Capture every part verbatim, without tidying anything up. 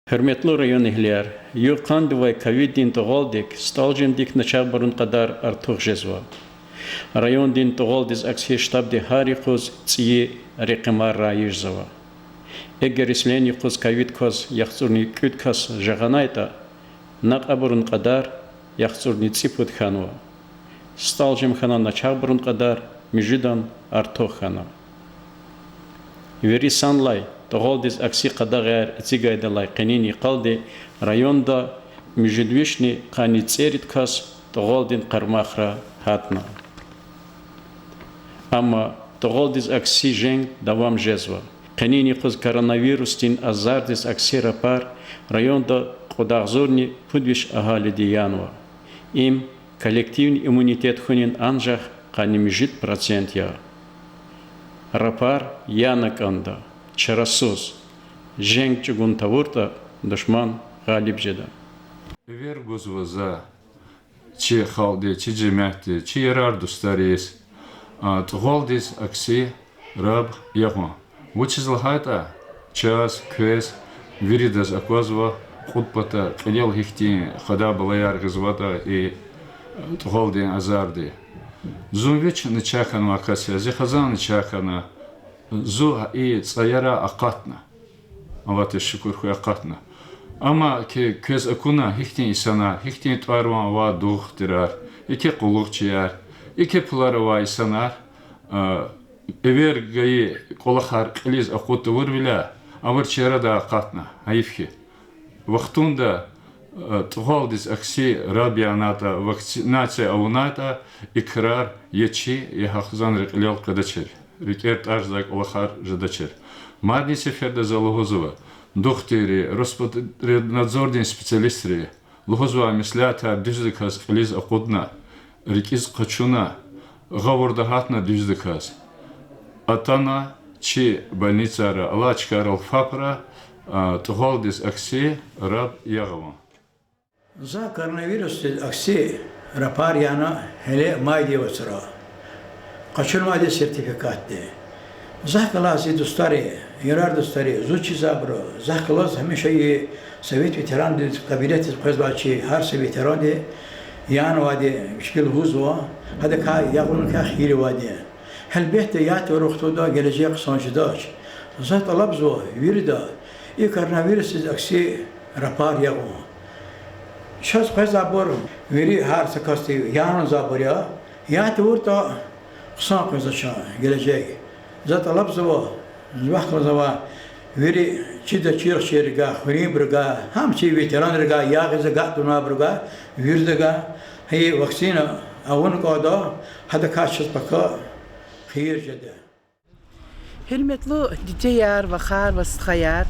Гьуьрметлу районэгьлияр, югъ-къандивай ковиддин тӀугъвалдик СтӀал жемдик начагъбурун кьадар артух жезва. Райондин тӀугъвалдиз акси штабди гьар юкъуз цӀийи рекъемар райижзава. Эгер исленин юкъуз ковид кваз яхцӀурни кӀуьд кас жагъанайтӀа, накь абурун кьадар яхцӀурни цӀипуд хьанва. СтӀал жем хьана начагъбурун кьадар муьжуьдан артух хьана. Вири санлай тӀугъвалдиз акси къадагъаяр эцигайдалай къенин йикъалди районда муьжуьд вишни къанни цӀерид кас тӀугъвалдин къармахра гьатна. Амма тӀугъвалдиз акси женг давам жезва. Къенин юкъуз коронавирусдин азардиз акси рапар районда кьудагъзурни пуд виш агьалиди янва. Им коллективный иммунитет хьунин анжах къанни муьжуьд процент я. Рапар яна кӀанда, чарасуз, женг чӀугун тавуртӀа, душман гъалиб жеда. Эвер гузва за чи халкьди, чи жемятди, чи ярар-дустариз, а, тӀугъвалдиз акси раб ягъун. Вучиз лагьайтӀа чаз, квез, виридаз аквазва кьуд пата кьилел гьихьтин хада-балаяр гъизватӀа и тӀугъвалдин азарди. Зун вич начагъ хьанвай кас я, зи хизан начагъ хьана, зун и цӀаяра акъатна. Аллагьдиз шукур хьуй, акъатна. Амма ки квез акуна гьихьтин инсанар, гьихьтин тӀвар-ван авай дугъ-тирар, еке къуллугъчияр, еке пулар авай инсанар, а, эвер гайи кӀвалахар кьилиз акъуд тавурвиляй, абур чи арадай акъатна, гьайиф хьи. Вахтунда, э, тӀугъвалдиз акси раб янайтӀа, вакцинация авунайтӀа, и крар я чи, я гьа хизанрин кьилел къведачир, рикӀер тӀарзавай кӀвалахар жедачир. Мадни сеферда за лугьузва, духтурри, Роспотребнадзордин специалистри лугьузвай меслятар дуьздаказ кьилиз акъудна, рикӀиз къачуна, гъавурда гьатна дуьздаказ. Атана чи больницайра, алай чкайрал фабра, а, тӀугъвалдиз акси раб ягъ авун. За коронавирусдиз акси рапар яна гьеле майдин вацра. Къачунвайди сертификатди. Захъ галаз зи дустари, ярар-дустари, зун чизвайбуру, захъ галаз гьамиша и Совет ветерандин кабинетдиз къвезвай чи гьар са ветеранди янавайди, вички лугьузва, гьадакай ягъун квехъ хийир авайди. Гьелбетда, ятӀа авур вахтунда гележег хъсан жедач. За тӀалабзава вирида и коронавирусдиз акси рапар ягъун. Чаз къвезвайбур вири гьар са касди янзавайбур я, ятӀа авуртӀа хъсан къвезвач гележег. За тӀалабзава, вахкузава вири чида чирхчиррикай, хуьруьнбурукай, гьам чи ветеранрикай, ягъиз агакьдайбурукай, виридакай, гьа и вакцина авуна кӀанда, гьадакай чаз пака хийир жеда. Гьуьрметлу дидеяр, вахар ва стхаяр,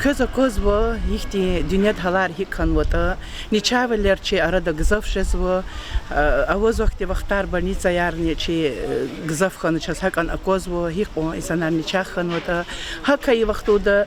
квез аквазва ихьтин дуьньяда гьалар гьикӀ хьанватӀа, начагъвилер чи арада гзаф жезва, а, аваз вахтунда вахтар больницаярни чи, э, гзаф хьана чаз гьакӀан аквазва, гьикьван инсанар начагъ хьанватӀа. ГьакӀ хьайи вахтунда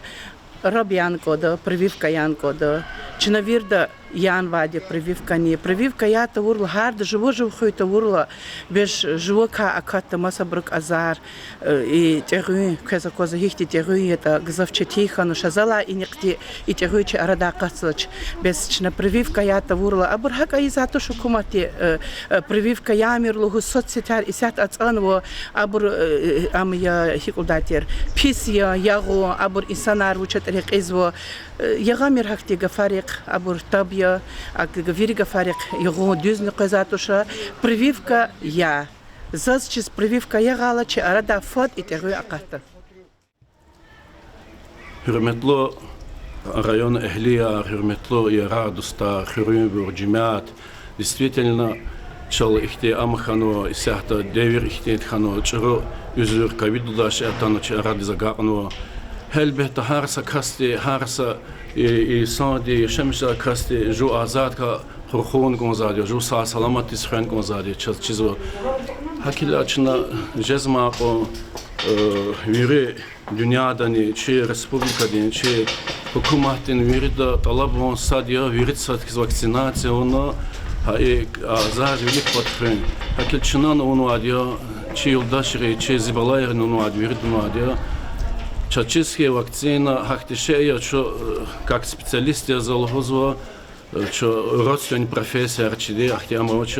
раб яна кӀанда, прививка яна кӀанда. Чна вирида янавайди прививкани. Прививка яз тавурла, гьарда жува-жув хвей тавурла, бес жувакай акатда масабурукай азар, э, и тӀегъуьн, квез аквазва гьихьтин тӀегъуьн ятӀа, гзаф четин хьанач, азалай инихъди и тӀегъуьн чи арадай акъатзавач. Бес чна прививка яз тавурла, абур гьакӀ ийизвай туш гьукуматди, э, э, прививка ямир лугьуз соцсетар исятда ацӀанва, абур, э, ам я гьикӀ лугьудатӀа, пис я, ягъун, абур инсанар вуч ятӀа рекьизва, э, ягъамир гьахьтин гафарихъ, абур таб я, а вири гафарихъ ягъун дуьзни къвезвай туш, прививка я. Заз чиз прививка ягъайла чи арадай фад и тӀегъуьн акъатда. Гьуьрметлу район эгьлияр, гьуьрметлу ярар-дустар, хуьруьнбур, жемят. Действительно, чал ихьтин ам хьанва, исятда девир ихьтин хьанва, чӀуру уьзуьр ковид лугьудай шей атана чи арадиз агакьнава. Гьелбетда, гьар са касди, гьар са и-, инсанди, яшамиш жезвай касди жув азадкай къурхун кӀанзавайди я, жув сагъ-саламатдиз хвен кӀанзавайди я, чаз чизва. ГьакӀ хьайила чна жезмай кьван, э, вири дуьньядани, чи республикадин, чи гьукуматдин вирида тӀалабун сад я, вирида сад хьиз вакцинация авуна, гьа и азар вилик пад хуьн. ГьакӀ хьайила чнани авунвайди я, чи юлдашри, чи зи балайрини авунвайди, вирида авунвайди я. Чаз чиз хьи, вакцина гьахьтин шей я, чун, э, как специалист яз за лугьузва, э, чун родственный профессияяр чиди, ахьтин ам авач,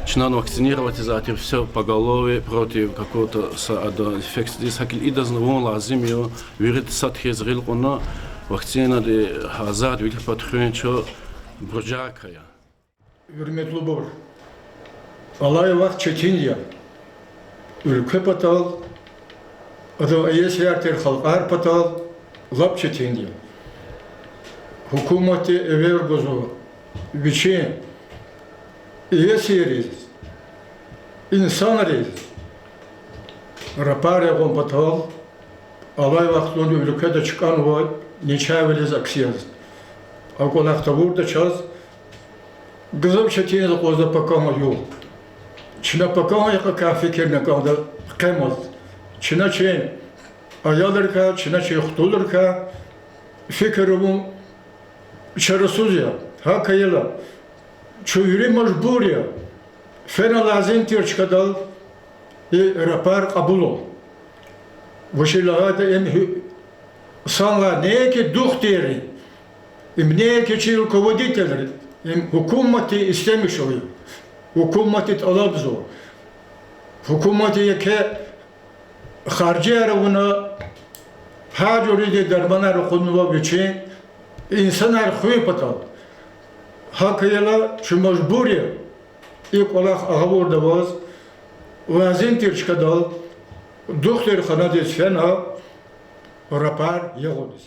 чнан вакцинировать ийизвайди всё поголовье против какого-то са адан инфекциядиз, гьакӀ идазни вун лазим я, вирида сад хьиз гъил кьуна, вакцинади гьазурди вилик пад хуьн чун буржарка я. Гьуьрметлубур, алай вахт четин я. Уьлкве патал, адан иесияр тир халкьар патал лап четин я. Гьукуматди эвер гузва вичин иесийриз, инсанриз рапар ягъун патал, алай вахтунда уьлкведа чкӀанвай начагъвилиз акси яз. А кӀвалах тавуртӀа чаз гзаф четинзава акъвазда пакама югъ. Чна пакама йикъакай фикирна кӀанда хъемаз. Чна чи аялрикай, чна чи хтулрикай фикир авун чарасуз я. ГьакӀ хьайила, чун вири мажбур я. Фена лазим тир чкадал и рапар кьабулун. Вучиз лагьайтӀа им гьи-, санлай неинки духтурри, им неинки чи руководительри, им гьукуматди истемишзава, гьукуматди тӀалабзава. Гьукуматди еке харжияр авуна, гьар жуьредин дарманар ракъурнава вичин инсанар хуьн патал. ГьакӀ хьайила, чун мажбур я и кӀвалах агъавурда аваз, лазим тир чкадал духтурханадиз фена рапар ягъуниз.